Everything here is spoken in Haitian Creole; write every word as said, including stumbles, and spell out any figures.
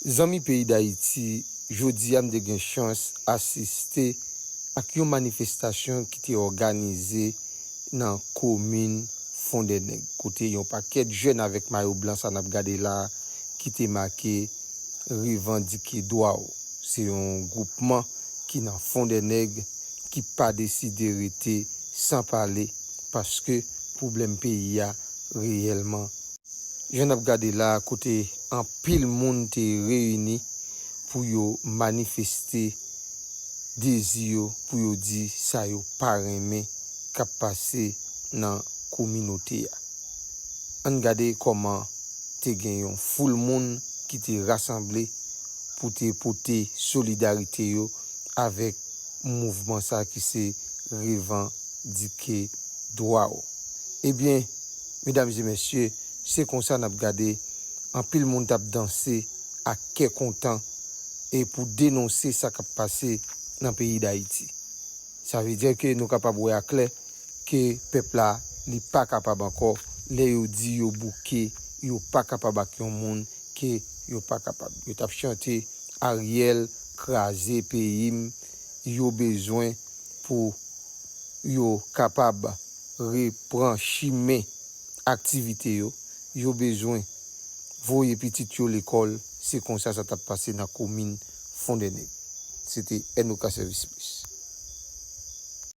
Zanmi peyi Dayiti, jodi a m te gen chans asiste ak yon manifestasyon ki te òganize nan komin Fondènèg, kote yon pakèt jèn avèk mayo blan sa n ap gade la a ki te make Revandike dwa w. Se yon gwoupman ki nan Fondènèg ki pa deside rete san pale, paske pwoblèm peyi a reyèlman jan n ap gade la a, kote anpil moun te reyini pou yo manifeste dezi yo, pou yo di sa yo pa renmen k ap pase nan kominote a. Ann gade kòman te gen yon foul moun ki te rasanble pou te pote solidarite yo avèk mouvman sa ki se Revandike dwa w. Ebyen, medam e mesye, se konsa n ap gade anpil moun t ap danse ak kè kontan e pou denonse sa k ap pase nan peyi Dayiti. Sa vle di ke nou kapab wè aklè ke pèp la, li pa kapab ankò. Lè yo di yo bouke, yo pa kapab ak yon moun, ke yo pa kapab. Yo t ap chante Ariel kraze peyi m, yo bezwen pou yo kapab repran chimen aktivite yo, yo bezwen voye pitit yo lekòl, se konsa sa t ap pase nan komin Fondènèg. Se te N O K Service Plus.